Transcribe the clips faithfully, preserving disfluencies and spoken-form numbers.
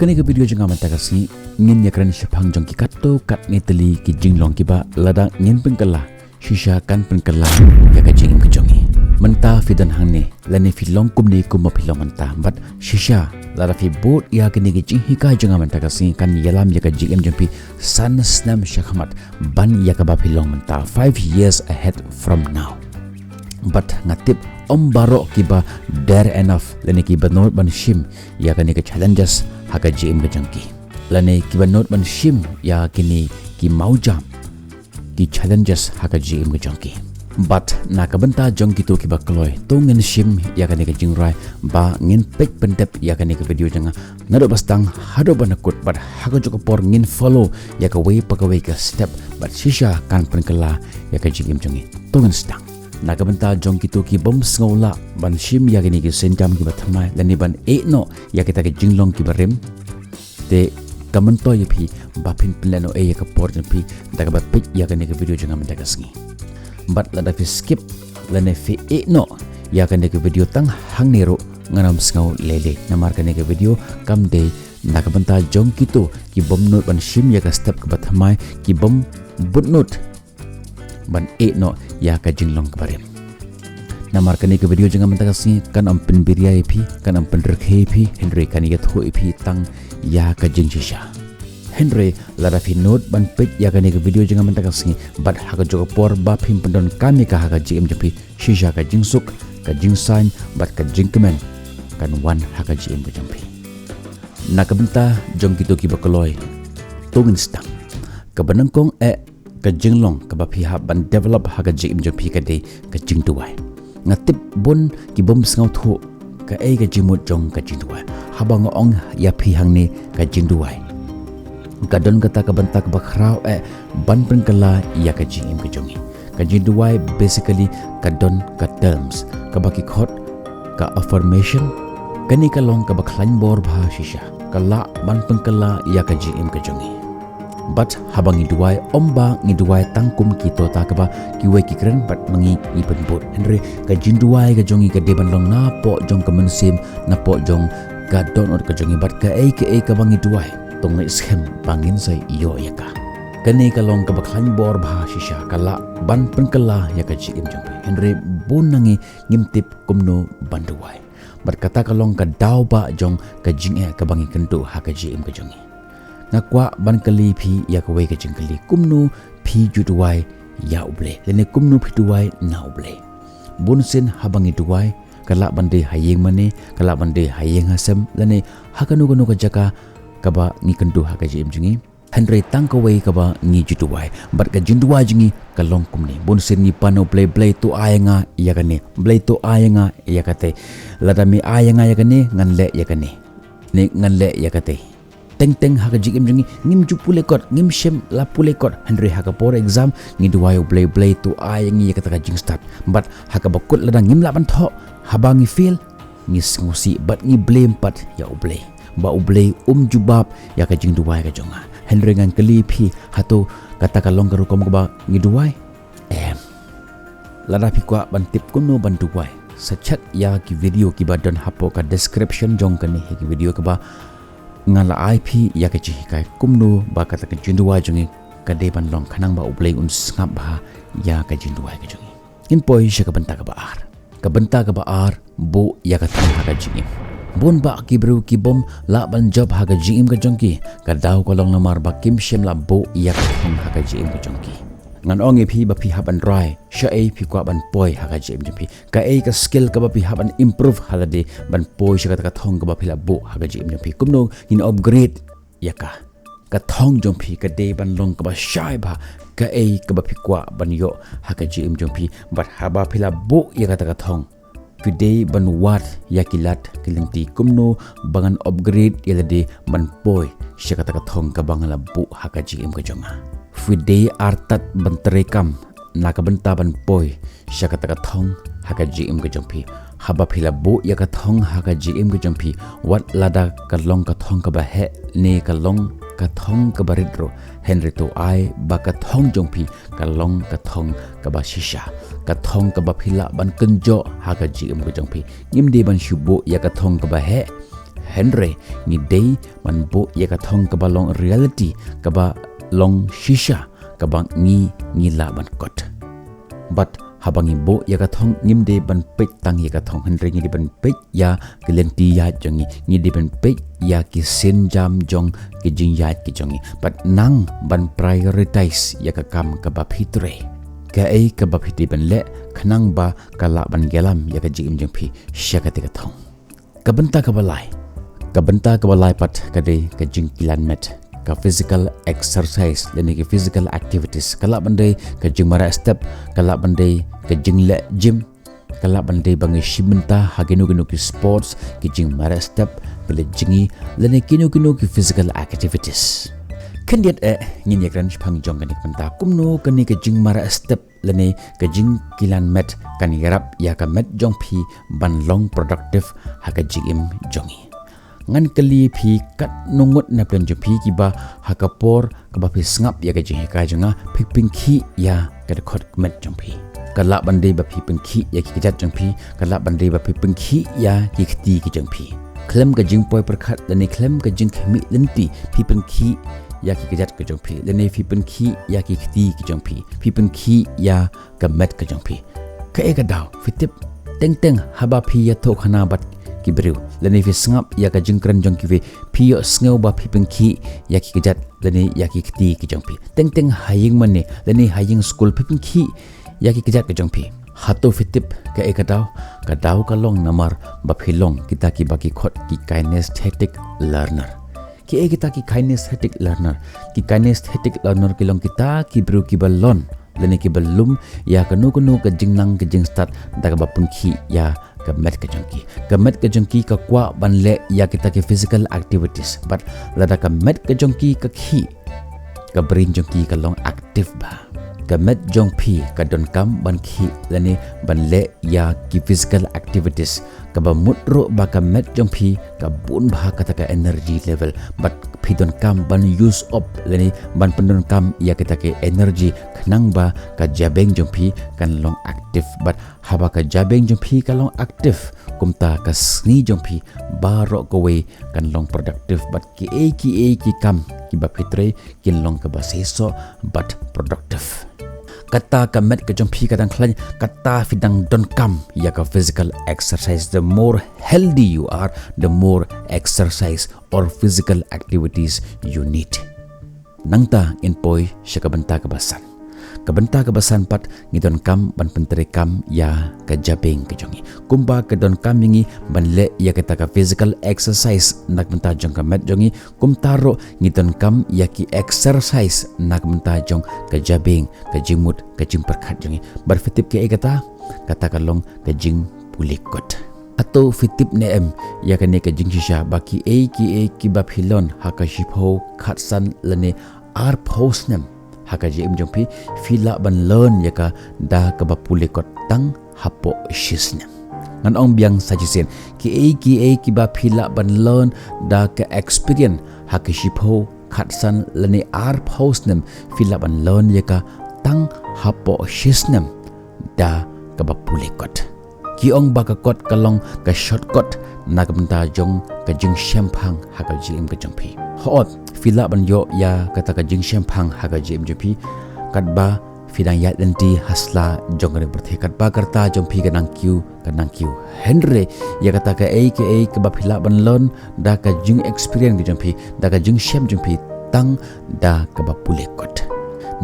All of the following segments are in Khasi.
Kane ka video jong nga mynta ka sngi ngin ïakren shaphang jong ki katto katne tylli ki jinglong kiba lada ngin pynkylla, shisha kan pynkylla ïa ka jingim ka jong ngi. Mynta phi don hangne lane phi long kumne kumba phi long mynta, bad shisha lada phi bud ïa kane ka jinghikai jong nga mynta ka sngi kan ïalam ïa ka jingim jong phi san snem shakhmat ban ïa kaba phi long mynta, five years ahead from now. Bad nga tip ym baroh kiba dare enough lane kiba nud ban shim ïa kane ka challenges ha ka jingim ka jong ki, lane kiba nud ban shim ïa kine ki mawjam, ki challenges ha ka jingim ka jong ki. Bad na ka bynta jong kito kiba kloi, to ngin shim ïa kane ka jingrwai ba ngin peit pyndep ïa kane ka video jong nga naduh ba sdang haduh ba nakut, bad ha kajuh ka por ngin follow ïa kawei pa kawei ka step, bad shisha kan pynkylla ïa ka jingim jong ngi. To ngin sdang. Na ka bynta jong kito ki bym sngew lah ban shim ïa kine ki sienjam kiba thymmai lane ban ïeh noh ïa kita ki jinglong kiba rim, te ka myntoi ïa phi ba phin pynlehnohei ïa ka por jong phi da kaba peit ïa kane ka video jong nga mynta ka sngi. Bad lada phi skip lane phi ïeh noh ïa kane ka video tang hangne ruh, ngan ym sngew lei lei, namar kane ka video kam dei na ka bynta jong kito ki bym nud ban shim ïa ka step kaba thymmai, ki bym bud nud ban ïeh noh ïa ka jinglong kaba rim. Namar kane ka video jong nga mynta ka sngi kan ym pynbiria ïa phi, kan ym pynrkhie ïa phi, hynrei kan ïathuh ïa phi tang ïa ka jingshisha. Hynrei lada phi nud ban peit ïa kane ka video jong nga mynta ka sngi, bad ha kajuh ka por ba phin pyndonkam ïa ka ha ka jingim jong phi, shisha ka jingsuk, ka jingsaiñ bad ka jingkmen kan wan ha ka jingim ka jong phi. Na ka bynta jong kito kiba kloi, to ngin sdang. Kaba nyngkong eh, ka jinglong kaba phi hap ban develop ha ka jingim jong phi ka dei ka jingduwai. Nga tip bun ki bym sngewthuh kaei ka jingmut jong ka jingduwai. Haba nga ong ïa phi hangne ka jingduwai, ka don kata ka bynta kaba khraw eh ban pynkylla ïa ka jingim ka jong ngi. Ka jingduwai basically ka don ka terms kaba ki khot ka affirmation. Kane ka long kaba khlaiñ bor bha shisha, ka lah ban pynkylla ïa ka jingim ka jong ngi. Bad haba ngi duwai, ym ba ngi duwai tang kum kito ta kaba kiwei ki kren bad ma ngi ngi pynbud, hynrei ka jingduwai ka jong ngi ka dei ban long napoh jong ka mynsiem, napoh jong ka dohnud ka jong ngi, bad kaei kaei kaba ngi duwai, to ngin leit skhem ba ngin sa ïoh ïa ka. Kane ka long kaba khlaiñ bor bha shisha, ka lah ban pynkylla ïa ka jingim jong phi, hynrei bun na ngi ngim tip kumno ban duwai. Bad kata ka long ka daw ba jong ka jingeh kaba ngi kynduh ha ka jingim ka jong ngi. Nga kwah ban kylli phi ïa kawei ka jingkylli, kumno phi ju duwai ïa U Blei, lane kumno phi duwai na U Blei? Bun sien haba ngi duwai, ka lah ban dei ha ïing mane, ka lah ban dei ha ïing ha sem, lane ha kano kano ka jaka kaba ngi kynduh ha ka jingim jong ngi. Hynrei tang kawei kaba ngi ju duwai, bad ka jingduwai jong ngi ka long kumne. Bun sien ngi pan U Blei, Blei to ai ïa nga ïa kane, Blei to ai ïa nga ïa kate. Lada me ai ïa nga ïa kane, ngan leh ïa kane, ne ngan leh ïa kate. Teng teng ha ka jingim jong ngi ngim ju pule kot, ngim shym la pule kot, hynrei ha ka por exam ngi duwai U Blei, Blei to ai ïa ngi ïa kata ka jingstad. Bad ha kaba kut lada ngim lah ban thoh, haba ngi fail, ngi sngewsih bad ngi blame pat ïa U Blei ba U Blei um jubab ïa ka jingduwai ka jong nga. Hynrei ngan kylli phi, hato kata ka long ka rukom kaba ngi duwai? Em. Lada phi kwah ban tip kumno ban duwai, sa check ïa ki video kiba don hapoh ka description jong kane hi, ki video kaba nga la ai phi ïa ka jinghikai kumno ba kata ka jingduwai jong ngi ka dei ban long khnang ba U Blei un sngap bha ïa ka jingduwai ka jong ngi. Ngin poi sha ka bynta kaba ar. Ka bynta kaba ar, buh ïa ka thong ha ka jingim. Bun bah ki briew ki bym lah ban jop ha ka jingim ka jong ki. Ka daw ka long namar ba kim shym la buh ïa ka thong ha ka jingim ka jong ki. Ngan ong ïa phi ba phi hap ban rai shaei phi kwah ban poi ha ka jingim jong phi. Kaei ka skill kaba phi hap ban improve ha lade ban poi sha kata ka thong kaba phi la buh ha ka jingim jong phi. Kumno ngin upgrade ïa ka. Ka thong jong phi ka dei ban long kaba shai bha kaei kaba phi kwah ban ïoh ha ka jingim jong phi. Bad haba phi la buh ïa kata ka thong, phi dei ban wad ïa ki lad ki lynti kumno ba ngan upgrade ïa lade ban poi sha kata ka thong kaba nga la buh ha ka jingim ka jong nga. Phi dei artat ban trei kam na ka bynta ban poi sha kata ka thong ha ka jingim ka jong phi. Haba phi la buh ïa ka thong ha ka jingim ka jong phi, wat lada ka long ka thong kaba heh ne ka long ka thong kaba rit ruh, hynrei to ai ba ka thong jong phi ka long ka thong kaba shisha, ka thong kaba phi lah ban kynjoh ha ka jingim ka jong phi. Ngim dei ban shu buh ïa ka thong kaba heh, Hynrei ngi dei ban buh ïa ka thong kaba long reality, kaba long shisha, kaba ngi ngi lah ban kot. Bad haba ngi buh ïa ka thong, ngim dei ban peit tang ïa ka thong, hynrei ngi dei ban peit ïa ki lynti ïaid jong ngi, ngi dei ban peit ïa ki sienjam jong ki jingïaid ki jong ngi. Bad nang ban prioritize ïa ka kam kaba phi trei. Kaei kaba phi dei ban leh khnang ba ka lah ban ïalam ïa ka jingim jong phi sha kata ka thong. Ka bynta kaba lai. Ka bynta kaba lai pat ka dei ka jingkilan met, ka physical exercise lane ka physical activities. Ka lah ban dei ka jingmareh step, ka lah ban dei ka jingleh gym, ka lah ban dei ba ngi shim bynta ha kino kino ki sports, ki jingmareh step, ki leit jngi, lane kino kino ki physical activities. Khyndiat eh ngin ïakren shaphang jong kane ka bynta, kumno kane ka jingmareh step lane ka jingkilan met kan ïarap ïa ka met jong phi ban long productive ha ka jingim jong ngi. Ngan kylli phi katno ngut na pdeng jong phi kiba ha ka por kaba phi sngap ïa ka jinghikai jong nga phi pynkhi ïa ka dkhot met jong phi. Ka lah ban dei ba phi pynkhi ïa ki kjat jong phi, ka lah ban dei ba phi pynkhi ïa ki kti ki jong phi. Khlem ka jingpoi pyrkhat lane khlem ka jingkhmih lynti phi pynkhi ïa ki kjat ki jong phi, lane phi pynkhi ïa ki kti ki jong phi, phi pynkhi ïa ka met ka jong phi. Kaei ka daw, phi tip, teng teng haba phi ïathuh khana bad ki briew, lane phi sngap ïa ka jingkren jong kiwei, phi ïohsngew ba phi pynkhi ïa ki kjat lane ïa ki kti ki jong phi. Teng teng ha ïing mane lane ha ïing skul phi pynkhi ïa ki kjat ki jong phi. Hato phi tip kaei ka daw? Ka daw ka long namar ba phi long kita kiba ki khot ki kinesthetic learner. Kiei kita ki kinesthetic learner? Ki kinesthetic learner ki long kita ki briew kiba lon lane kiba lum ïa kano kano ka jingnang ka jingstad da kaba pynkhi ïa ka met ka jong ki. Ka met ka jong ki ka kwah ban leh ïa kita ki physical activities, bad lada ka met ka jong ki ka khih, ka brain jong ki ka long active bha. Ka met jong phi ka donkam ban khih lane ban leh ïa ki physical activities, kaba mut ruh ba ka met jong phi ka bun bha kata ka energy level, bad phi donkam ban use up lane ban pyndonkam ïa kita ki energy khnang ba ka jabieng jong phi kan long active. Bad haba ka jabieng jong phi ka long active, kumta ka sngi jong phi baroh kawei kan long productive, bad kiei kiei ki kam kiba phi trei kin long kaba seisoh bad productive. Kata ka met ka jong phi ka dang khlaiñ, kata phi dang donkam ïa ka physical exercise. The more healthy you are, the more exercise or physical activities you need. Nangta ngin poi sha ka bynta kaba san. Ka bynta kaba san pat, ngi donkam ban pyntreikam ïa ka jabieng ka jong ngi. Kumba ka donkam ïa ngi ban leh ïa kata ka physical exercise na ka bynta jong ka met jong ngi, kumta ruh ngi donkam ïa ki exercise na ka bynta jong ka jabieng, ka jingmut, ka jingpyrkhat jong ngi. Bad phi tip kaei kata? Kata ka long ka jingpule kot. Hato phi tip ne em ïa kane ka jingshisha ba kiei kiei kiba phi lon ha ka shiphew, khatsan lane arphew snem ha ka jingim jong phi, phi lah ban lon ïa ka da kaba pule kot tang hapoh shisnem? Ngan ong biang sa shisien, kiei kiei kiba phi lah ban lon da ka experience ha ka shiphew, khatsan lane arphew snem, phi lah ban lon ïa ka tang hapoh shisnem da kaba pule kot. Ki ong ba ka kot ka long ka shortcut na ka bynta jong ka jingshemphang ha ka jingim ka jong phi. Hooid, phi lah ban ïoh ïa kata ka jingshemphang ha ka jingim jong phi katba phi dang ïaid lynti ha sla jong kane ka pyrthei, katba ka rta jong phi ka nang kiew, ka nang kiew. Hynrei ïa kata kaei kaei kaba phi lah ban lon da ka jingexperience ka jong phi, da ka jingshem jong phi, tang da kaba pule kot.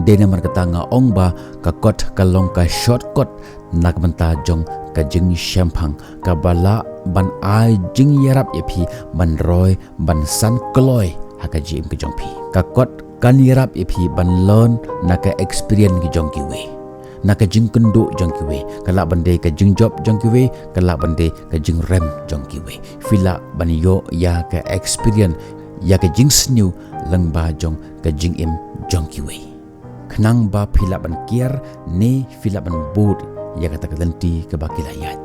Dei namar kata nga ong ba ka kot ka long ka shortcut na ka bynta jong ka jingshemphang, kaba lah ban ai jingïarap ïa phi ban roi, ban san kloi ha ka jingim ka jong phi. Ka kot kan ïarap ïa phi ban lon na ka experience ka jong kiwei, na ka jingkynduh jong kiwei, ka lah ban dei ka jingjop jong kiwei, ka lah ban dei ka jingrem jong kiwei. Phi lah ban ïoh ïa ka experience, ïa ka jingsniew lyngba jong ka jingim jong kiwei, khnang ba phi lah ban kiar ne phi lah ban bud ïa kata ka lynti kaba ki la ïaid.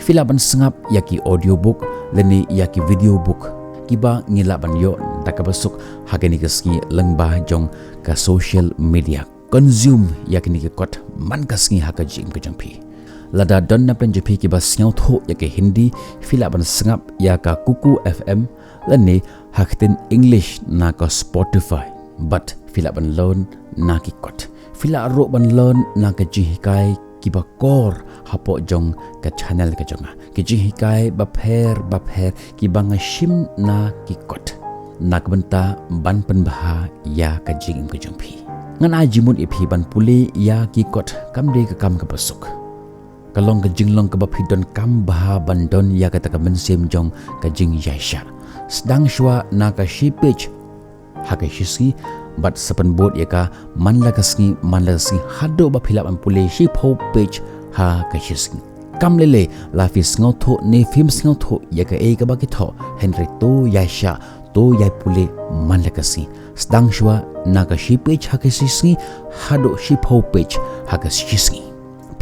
Phi lah ban sngap ïa ki audiobook lane ïa ki video book kiba ngi lah ban ïoh da kaba suk ha kane ka sngi lyngba jong ka social media. Consume ïa kine ki kot man ka sngi ha ka jingim ka jong phi. Lada don na pdeng jong phi kiba sngewthuh ïa ka Hindi, phi lah ban sngap ïa ka Kuku F M Lane ha ktien English na ka Spotify. Bad phi lah ban lon na ki kot. Phi lah ruh ban lon na ka jinghikai kiba kor hapoh jong ka channel ka jong nga. Ki jinghikai bapher bapher kiba nga shim na ki kot, na ka bynta ban pynbha ïa ka jingim ka jong phi. Ngan ai jingmut ïa phi ban pule ïa ki kot kam dei ka kam kaba suk. Ka long ka jinglong kaba phi donkam bha ban don ïa kata ka mynsiem jong ka jingïaishah. Sdang shuwa na ka shi page ha ka shi sngi, bad sa pynbud ïa ka man la ka sngi, man la ka sngi, haduh ba phi lah ban pule shiphew page ha ka shi sngi. Kam lei lei la phi sngewthuh ne phim sngewthuh ïa kaei kaba ki thoh, hynrei to ïaishah, to ïai pule man la ka sngi. Sdang shuwa na ka shi page ha ka shi sngi, haduh shiphew page ha ka shi sngi.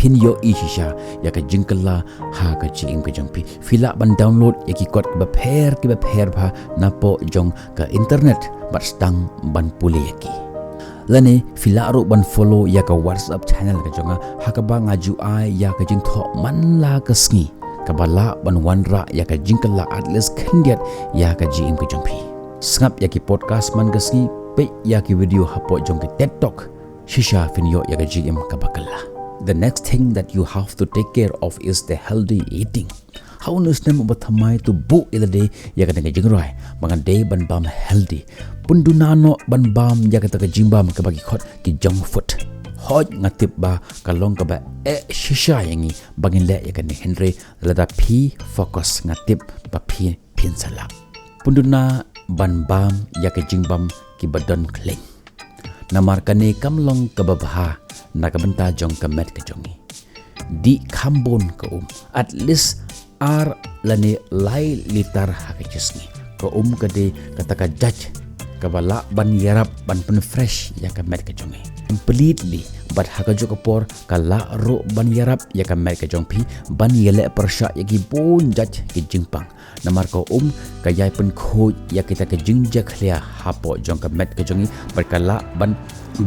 Phin ïohi shisha ïa ka jingkylla ha ka jingim ka jong phi. Phi lah ban download ïa ki kot kiba pher kiba pher bha napoh jong ka internet, bad sdang ban pule ïa ki. Lane phi lah ruh ban follow ïa ka WhatsApp channel ka jong nga, ha kaba nga ju ai ïa ka jingthoh man la ka sngi, kaba lah ban wanrah ïa ka jingkylla at least khyndiat ïa ka jingim ka jong phi. Sngap ïa ki podcast man ka sngi, peit ïa ki video hapoh jong ki TED Talk, shisha phin ïoh ïa ka jingim kaba kylla. The next thing that you have to take care of is the healthy eating. Ha une u snem uba thymmai to buh ïa lade ïa kane ka jingrai ba nga dei ban bam healthy. Pynduna noh ban bam ïa kata ka jingbam kaba ki khot ki junk food. Hooid, nga tip ba ka long kaba eh shisha ïa ngi ba ngin leh ïa kane, hynrei lada phi focus, nga tip ba phi, phin sa lah. Pynduna ban bam ïa ka jingbam kiba don khleiñ. Namar kane kam long kaba bha na ka bynta jong ka met ka jong ngi. Dih kham bun ka um, at least ar lane lai litar ha ka shi sngi. Ka um ka dei kata ka jait kaba lah ban ïarap ban pynfresh ïa ka met ka jong ngi completely. Bad ha kajuh ka por ka lah ruh ban ïarap ïa ka met ka jong phi ban ïaleh pyrshah ïa ki bun jait ki jingpang. Namar ka um ka ïai pynkhuid ïa kita ki jingjakhlia hapoh jong ka met ka jong ngi, bad ka lah ban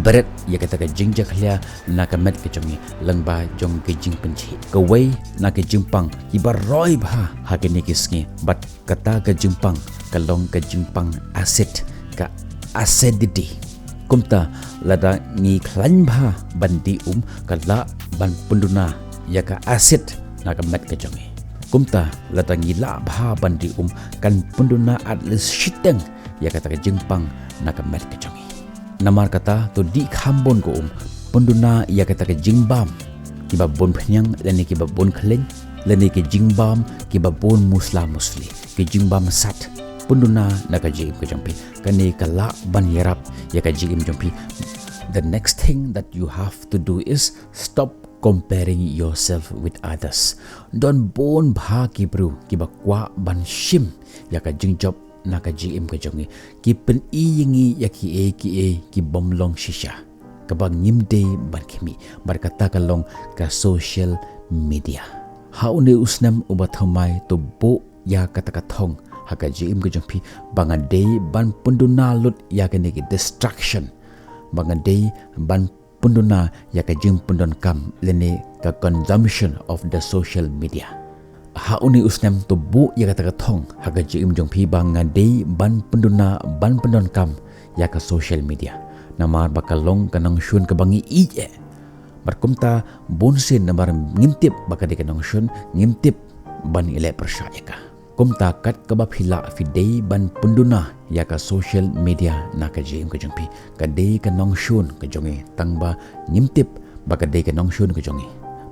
bret ïa kita ki jingjakhlia na ka met ka jong ngi lyngba jong ki jingpynjhieh. Kawei na ki jingpang kiba roi bha ha kine ki sngi, bad kata ka jingpang ka long ka jingpang acid, ka acidity. Kumta lada ngi khlaiñ bha ban dih um, ka lah ban pynduna ïa ka acid na ka met ka jong ngi. Kumta lada ngi lah bha ban dih um, kan pynduna at least shiteng ïa kata ka jingpang na ka met ka jong ngi. Namar kata, to dih kham bun ka um, pynduna ïa kata ka jingbam kiba bun phniang lane kiba bun khleiñ, lane ki jingbam kiba bun musla musli, ki jingbam sat, pynduna na ka jingim ka jong phi. Kane ka lah ban ïarap ïa ka jingim jong phi. The next thing that you have to do is stop comparing yourself with others. Don bun bha ki briew kiba kwah ban shim ïa ka jingjop na ka jingim ka jong ngi. Ki pyni ïa ngi ïa kiei kiei ki bym long shisha, kaba ngim dei ban khmih. Bad kata ka long ka social media. Ha une u snem uba thymmai, to buh ïa kata ka thong ha ka jingim ka jong phi ba nga dei ban pynduna lut ïa kane ki distraction, ba nga dei ban pynduna ïa ka jingpyndonkam lane ka consumption of the social media. Ha une u snem, to buh ïa kata ka thong ha ka jingim jong phi ba nga dei ban pynduna, ban pyndonkam ïa ka social media. Namar ba ka long ka nongshun kaba ngi ïeit eh. Bad kumta bun sien, namar ngim tip ba ka dei ka nongshun, ngim tip ban ïaleh pyrshah ïa ka. Kumta kat kaba phi lah, phi dei ban pynduna ïa ka social media na ka jingim ka jong phi. Ka dei ka nongshun ka jong ngi, tang ba ngim tip ba ka dei ka nongshun ka jong ngi.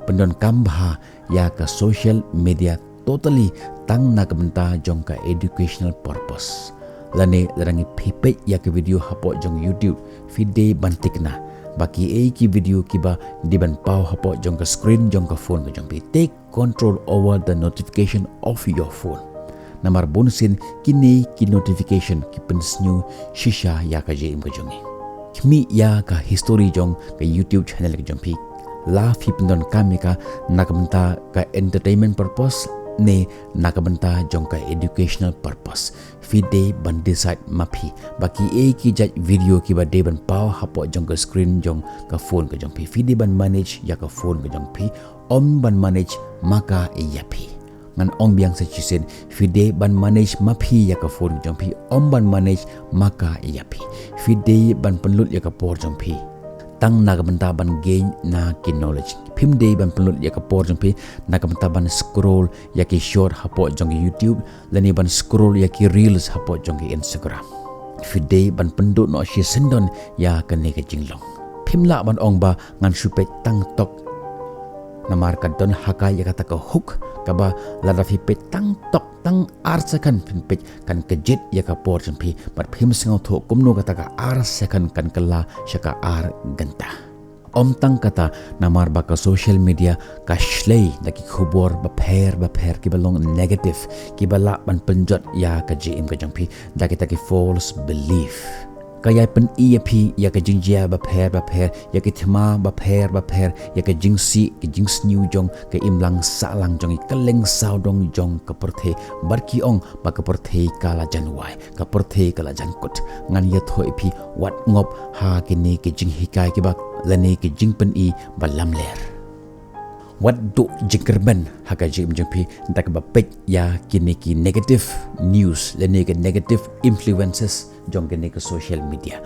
Pyndonkam bha ïa ka social media totally tang na ka bynta jong ka educational purpose. Lane lada ngi phi peit ïa ka video hapoh jong YouTube, phi dei ban tikna ba kiei ki video kiba dei ban paw hapoh jong ka screen jong ka phone ka jong phi. Take control over the notification of your phone. Namar bun sien kine ki notification ki pynsniew shisha ïa ka jingim ka jong ngi. Khmih ïa ka history jong ka YouTube channel ka jong phi. La phi pyndonkam ïa ka na ka bynta ka entertainment purpose ne na ka bynta jong ka educational purpose. Phi dei ban decide ma phi ba kiei ki jait video kiba dei ban paw hapoh jong ka screen jong ka phone ka jong phi. Phi dei ban manage ïa ka phone ka jong phi, ym ban manage ma ka ïa phi. Ngan ong biang sa shisien, phi dei ban manage ma phi ïa ka phone jong phi, ym ban manage ma ka ïa phi. Phi dei ban pynlut ïa ka por jong phi tang na ka bynta ban gain na ki knowledge. Phim dei ban pynlut ïa ka por jong phi na ka bynta ban scroll ïa ki short hapoh jong ki YouTube, lane ban scroll ïa ki reels hapoh jong ki Instagram. Phi dei ban pynduh noh shisyndon ïa kane ka jinglong. Phim lah ban ong ba ngan shu peit tang tok. Namar ka don ha ka ïa kata ka hook, kaba lada phi peit tang tok, tang ar second phin peit, kan kjit ïa ka por jong phi, bad phim sngewthuh kumno kata ka ar second kan kylla sha ka ar ganta. Ym tang kata, namar ba ka social media ka shlei da ki khubor bapher bapher kiba long negative, kiba lah ban pynjot ïa ka jingim ka jong phi da kita ki false belief. Ka ïai pyni ïa phi ïa ka jingjia bapher bapher, ïa ki thma bapher bapher, ïa ka jingsih, ka jingsniew jong ka imlang sahlang jong i, ka lyngsawdong jong ka pyrthei. Bad ki ong ba ka pyrthei ka la jan wai, ka pyrthei ka la jan kut. Ngan ïathuh ïa phi, wat ngop ha kine ki jinghikai kiba, lane ki jingpyni ba lamler. Wat duh jingkyrmen ha ka jingim jong phi da kaba peit ïa kine ki negative news, lane ki negative influences jong kine ki social media.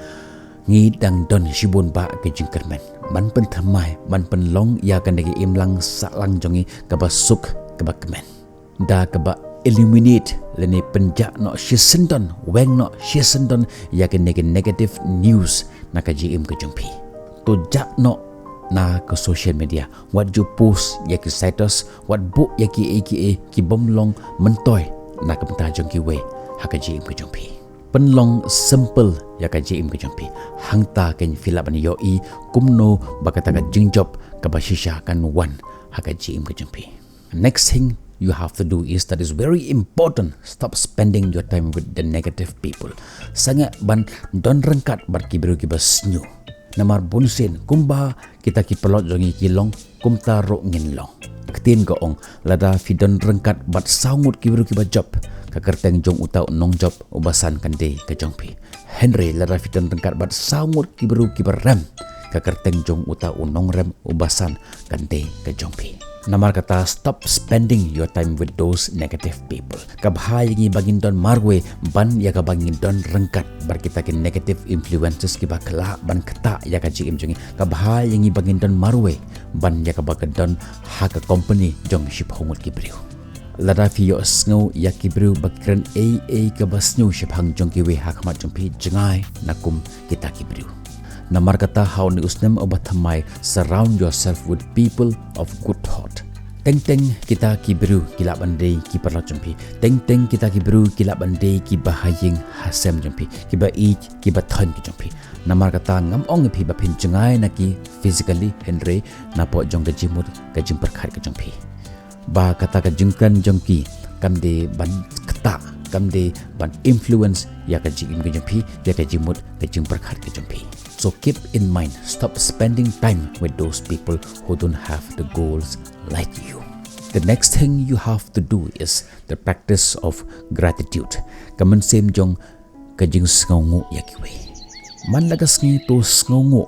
Ngi dang don shibun bah ki jingkyrmen ban pynthymmai, ban pynlong ïa kane ka imlang sahlang jong ngi kaba suk, kaba kmen, da kaba eliminate lane pynjah noh shisyndon, weng noh shisyndon ïa kane ka negative news na ka jingim ka jong phi. To jah noh na ka social media, wat ju post ïa ki status, wat buh ïa kiei kiei ki bym long myntoi na ka bynta jong kiwei ha ka jingim ka jong phi. Pynlong simple ïa ka jingim ka jong phi. Hangta kan phi lah ban ïohi kumno ba kata ka jingjop kaba shisha kan wan ha ka jingim ka jong phi. Next thing you have to do is, that is very important, stop spending your time with the negative people. Sangeh ban don ryngkat bad ki briew kiba sniew. Namar bunsien kumba kita ki paralok jong ngi ki long, kumta ruh ngin long. Ka ktien ka ong, lada phi don ryngkat bad saw ngut ki briew kiba jop, ka kyrteng jong uta u nongjop uba san kan dei ka jong phi. Hynrei lada phi don ryngkat bad saw ngut ki briew kiba rem, ka kyrteng jong uta u nongrem uba san kan dei ka jong phi. Namar kata, stop spending your time with those negative people. Ka bha ïa ngi ba ngin don marwei ban ïa kaba ngin don ryngkat bad kita ki negative influences kiba lah ban ktah ïa ka jingim jong ngi. Ka bha ïa ngi ba ngin don marwei ban ïa kaba ka don ha ka company jong shiphew ngut ki briew. Lada phi ïohsngew ïa ki briew ba kren ei ei kaba sniew shaphang jong kiwei ha khmat jong phi, jngai na kum kita ki briew. Namar kata, ha une u snem uba thymmai, surround yourself with people of good thought. Teng teng kita ki briew ki lah ban dei ki paralok jong phi. Teng teng kita ki briew ki lah ban dei kiba ha ïing ha sem jong phi, kiba ïeit, kiba thoiñ ki jong phi. Namar kata, ngam ong ïa phi ba phin jngai na ki physically, hynrei napoh jong ka jingmut, ka jingpyrkhat ka jong phi. Ba kata ka jingkren jong ki kam dei ban ktah, kam dei ban influence ïa ka jingim ka jong phi, ïa ka jingmut, ka jingpyrkhat ka jong phi. So keep in mind, stop spending time with those people who don't have the goals like you. The next thing you have to do is the practice of gratitude. Ka mynsiem jong ka jingsngewnguh ïa kiwei. Man la ka sngi to sngewnguh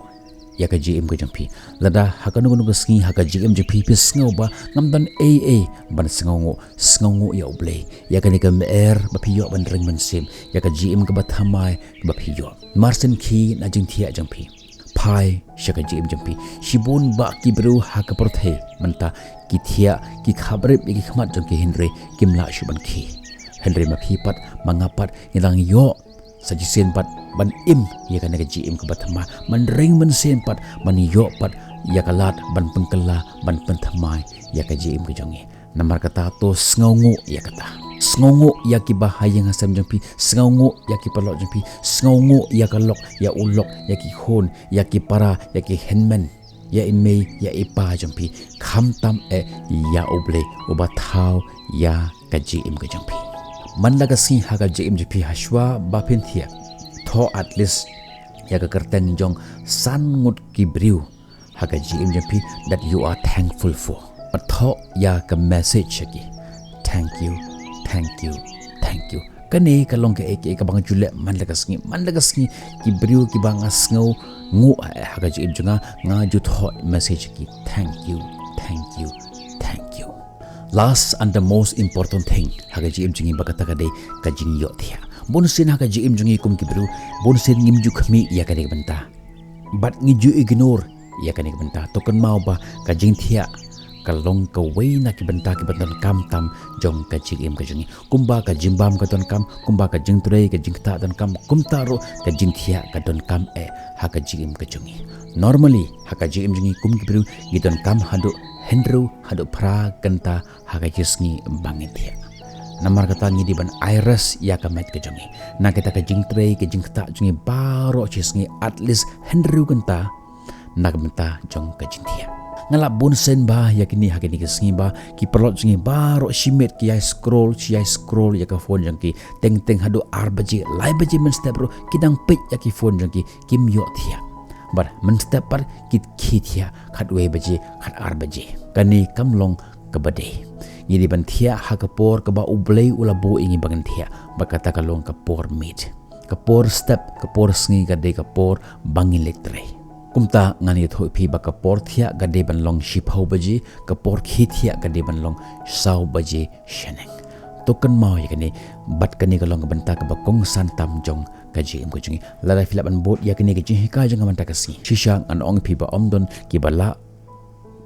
ïa ka jingim ka jong phi. Lada ha kano kano ka sngi ha ka jingim jong phi phi sngew ba ngam don ei ei ban sngewnguh, sngewnguh ïa U Blei ïa kane ka mer ba phi ïoh ban ring mynsiem, ïa ka jingim kaba thymmai kaba phi ïoh. Marsien khie na jingthiah jong phi. Phai sha ka jingim jong phi. Shibun bah ki briew ha ka pyrthei mynta ki thiah, ki khapbrip ïa ki khmat jong ki, hynrei kim lah shuh ban khie. Hynrei ma phi pat, ma nga pat, ngi dang ïoh sa shisien pat ban im ïa kane ka jingim kaba thymmai, ban ring mynsiem pat, ban ïoh pat ïa ka lad ban pynkylla, ban pynthymmai ïa ka jingim ka jong ngi. Namar kata to sngewnguh ïa kata. Sngewnguh ïa kiba ha ïing ha sem jong phi, sngewnguh ïa ki paralok jong phi, sngewnguh ïa ka lok, ïa u lok, ïa ki khun, ïa ki para, ïa ki hynmen, ïa i mei, ïa i pa jong phi, khamtam eh ïa U Blei uba thaw ïa ka jingim ka jong phi. Man la ka sngi ha ka jingim jong phi, hashwa ba phin thiah, thoh at least ïa ka kyrteng jong san ngut ki briew ha ka jingim jong phi that you are thankful for. Thoh ïa ka message sha ki. Thank you, thank you, thank you. Kane ka long kaei kaei kaba nga ju leh man la ka sngi, man la ka sngi, ki briew kiba nga sngewnguh eh ha ka jingim jong nga, nga ju thoh message sha ki. Thank you, thank you, thank you. Last and the most important thing ha ka jingim jong ngi ba kata ka dei ka jingïohthiah. Bun sien ha ka jingim jong ngi kum ki briew, bun sien ngim ju khmih ïa kane ka bynta. Bad ngi ju ignore ïa kane ka bynta. To kynmaw ba ka jingthiah ka long kawei na ki bynta kiba donkam tam jong ka jingim ka jong ngi. Kumba ka jingbam ka donkam, kumba ka jingtrei, ka jingktah donkam, kumta ruh ka jingthiah ka donkam eh ha ka jingim ka jong ngi. Normally ha ka jingim jong ngi kum ki briew ngi donkam haduh hynriew haduh phra kynta ha ka shi sngi ba ngin thiah. Namar kata ngi dei ban ai rest ïa ka met ka jong ngi. Na kata ka jingtrei ka jingktah jong ngi baroh shi sngi at least hynriew kynta. Na ka bynta jong ka jingthiah. Nga lap bun sien ba ïa kine ha kine ki sngi ba ki paralok jong ngi baroh shi miet ki ïai scroll, shi ïai scroll ïa ka phone jong ki teng teng haduh ar baje, lai baje mynstep ruh ki dang peit ïa ki phone jong ki, kim ïohthiah. Bad mynstep pat ki khie thiah khatwei baje, khat ar baje. Kane kam long kaba dei. Ngi dei ban thiah ha ka por kaba U Blei u la buh ïa ngi ba ngin thiah. Bad kata ka long ka por miet. Ka por step, ka por sngi ka dei ka por ba ngin leit trei. Kumta ngan ïathuh ïa phi ba ka por thiah ka dei ban long shiphew baje, ka por khie thiah ka dei ban long saw baje shaneng. To kynmaw ïa kane, bad kane ka long ka bynta kaba kongsan tam jong ka jingim ka jong ngi. Lada phi lah ban bud ïa kane ka jinghikai jong nga mynta ka sngi, shisha ngan ong ïa phi ba ym don kiba lah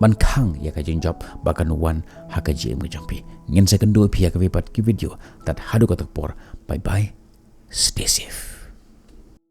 ban khang ïa ka jingjop ba kan wan ha ka jingim ka jong phi. Ngin sa ïakynduh ïa phi ha kawei pat ki video. Tad haduh kata ka por, bye bye. Stay safe.